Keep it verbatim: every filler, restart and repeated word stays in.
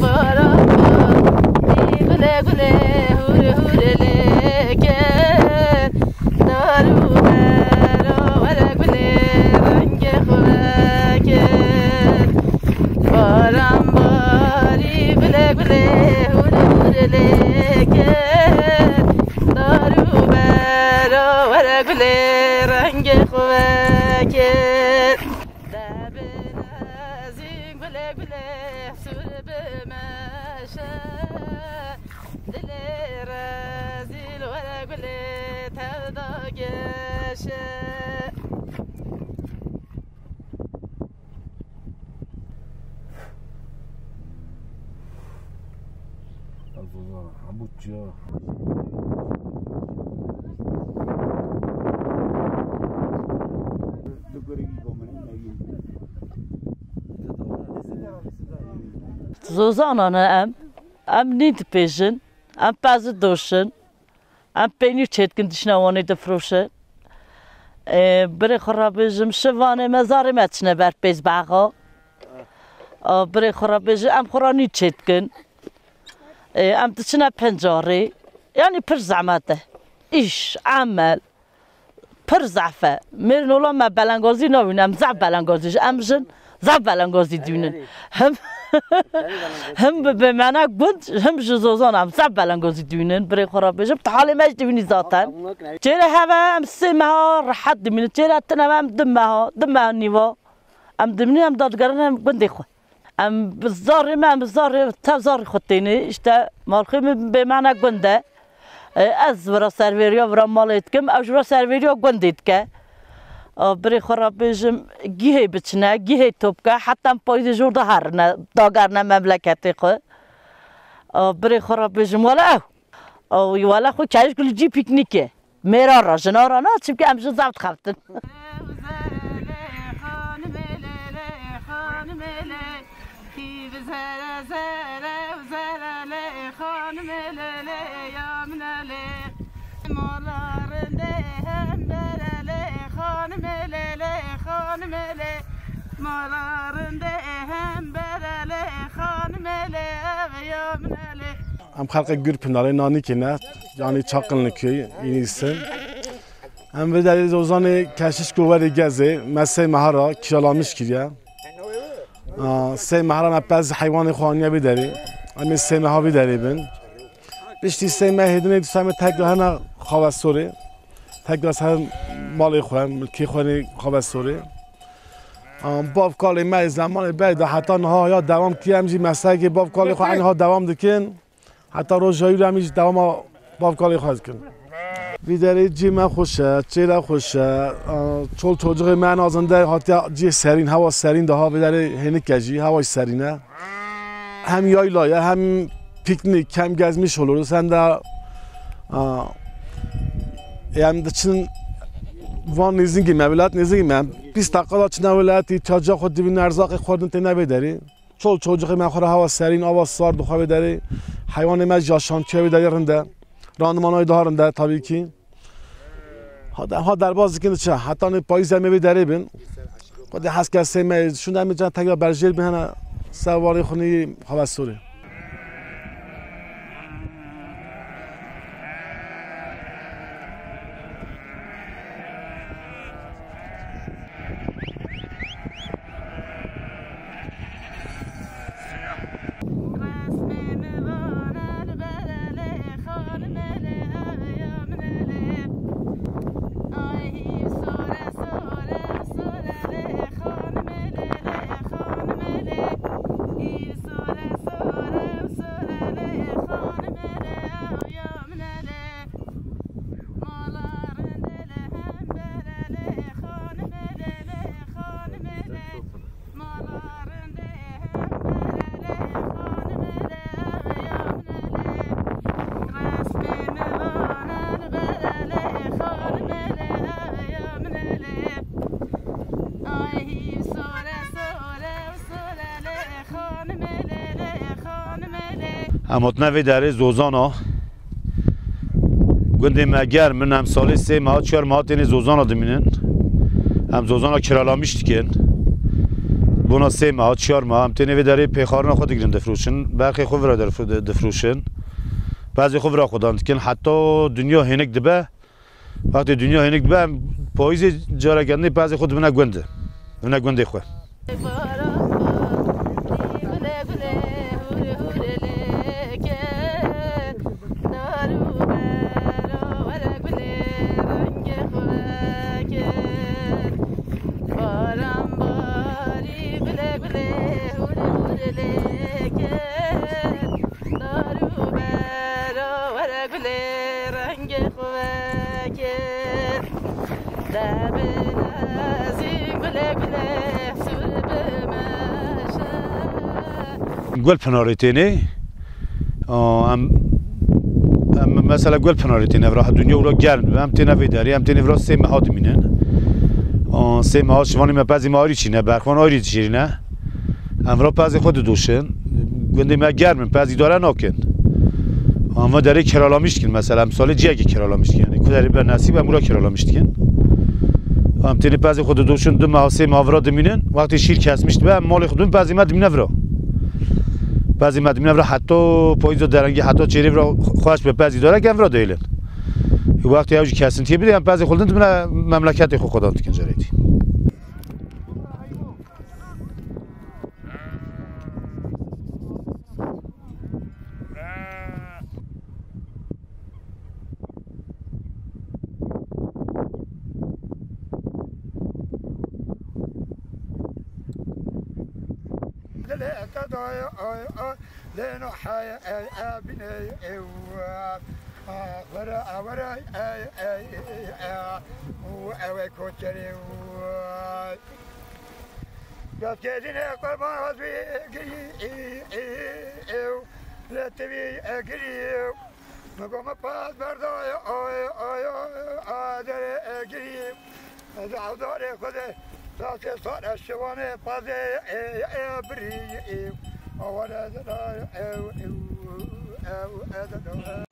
Baran barî gulê gulê hûr hûr lê kir. Dar û bera were gulê rengê xwe vekir. Baran barî gulê gulê hûr hûr lê kir. Dar û bera were gulê rengê xwe vekir. Debin ezî gulê gulê sûr bimeşe. Dilê rezîl were gulê tev dageşe. Ez zozan hemû çiya. Zozana ne em, em nî dipêjin, em pez didoşin. Em peynîr çêdikin, dişine Wanê difroşin. Ê, birê xwe re bêjim, şivanê me, zarê me diçine ber pêz baxa. A, birê xwe re bêjim, em xwe re nî çêdikin. Ê, em diçine pencarê. Yanî pir zehmet e. Îş, emel. Pir zehf e. Mêrinola me belengazî nabîne, em zehf belengazî ji, em jin zaf belengazî dibînin. Him, him bi bêmene gund, him ji zozan em zaf belengazî dibînin. Birê xwe re bêjim, tu halê me jî dibînî zaten. Çêre heve em sê meha rehet dibînin. Çêre tune heve em du meha, du meha nîva. Em dibînin, em dadigerin em gundê xwe. Em bi zarê me, em bi zarê, tev zarê xwe têne. Îşte malxê min bêmene gund e. E, ez vira servêriya vira malê dikim, ew ji vira servêriya gundê dike. A, birê xwe re bêjim, gihê biçine, gihê top bike, heta em payîzê ji orda herine, dagerine memleketê xwe. A, birê xwe re bêjim, wele ew. A, wele xwe keyij gulî cî pîknîkê. Mêra re, jina re na, çimkî em ji zaf dixebtin. Kî bi zere zere û zere lê xanimê lê lê ya min e lê. Mala rindê hembere lê xanimê lê lê xanimê lê. Mala rindê hembere lê xanimê lê ev ya min e lê. Em xelqê Gurpınarê, Nanikê ne, yanî Çakıllı köyü, Yeni İsim. Em vê derê zozanê keşiş ku werê gezê, me sê meha ra kiralamiş kiriye. Aa, sê meha ra me pez heywanê xwe aniye vê derê. Em ê sê meha vê derê bin. Piştî sê mehê dinê dîsa me tekrar hene Xavesorê. Tekrar ser malê xwe, milkê xwe nê Xavesorê. Aa, bav kalê me zemanê berê de heta niha ya dewam kiriye, em jî meslekê bav kalê xwe enî ha dewam dikin. Heta roja îro em jî dewama bavkalê xwe dikin. Vî derê cî me xweş e, çêre xweş e, a, çol çocixê me en azinde hatiye cî serîn, hewa serîn daha vê derê hênik e jî, hewa jî serîn e. Hem yayla ye, hem piknik, hem gezmiş oluruz, hem de, a, em diçin van nêzîngî me, welat nêzîngî me. Bîst deqa da çine welatî, çaca xwe divîn, erzaqê xwerdin têne vê derê. Çol çocixê me xwe re hewa serîn, ava sar dixwe vê derê. Heywanê me jî yaşantiya vê derê rind e. Randimana wê daha rind e tabî kî. Ha, ha derbas dikin diçe. Hetanê payîz em ê vê derê bin. Xwedê hez ke sê me şûnde em ê can tekrar berjêr bin hene ser warê xwe nî Xavesorê. Em hatine vê derê Zozana. Gundê me germ in, em salê sê meha, çar meha tênê Zozana dimînin. Em Zozana kiralamiş dikin. Bona sê meha, çar meha, em tênê vê derê pêxarina xwe digirin, difroşin. Berxê xwe vira derf-, di-, difroşin. Pezê xwe vira xwedan dikin. Heta dinya hênik dibe. Wextê dinya hênik dibe, em payîzê careke din pezê xwe dibine gund. Dibine gundê xwe. Gul pinarê tênê. Aa, em, em mesela gul pinarê têne vira, dunya wila germ dibe, em têne vê derê, em têne vira sê meha dimînin. Aa, sê meha şivanê me pezî me ayrî çîne, berxwan ayrî dişêrîne. Em vira pezê xwe didoşin. Gundê me germ in, pez îdare nakin. Em va derê kiralamîş dikin mesela, em salê ciyekê kiralamîş dikin. Yani ku derê be nesîb em wira kiralamîş dikin. Em tênê pezê xwe didoşin, du meha, sê meha vira dimînin. Wextê şîr kesmîş dibe, em malê xwe dûn, pezê me dimîne vira. Pezê me dimîne vira, heta payîza derengî, heta çêrê vira xweş be, pez îdare ke em vira dihêlin. Wextê ew jî kesintiyê bide, em pezê xwe didin, dimîne memleketê xwe xwedan dikin carê dî. Dilê te daye ay ay, lê no heye ey e biney ew. Were, were, ey, ey, ey, ey, û ew ê koçerê û. Destgêdînê qurban ez wî girî, ê, ê, ê, ew, lê ti wî, e, girî, ew. Min got, min pez berdaye, ay, ay, ay, ay, derê, e, girî. Ez ewdarê xwe de, destê sar, ez şivanê pezê, ê, ê, birî, ew. Aware de, ew, ew, ew, ew, ew.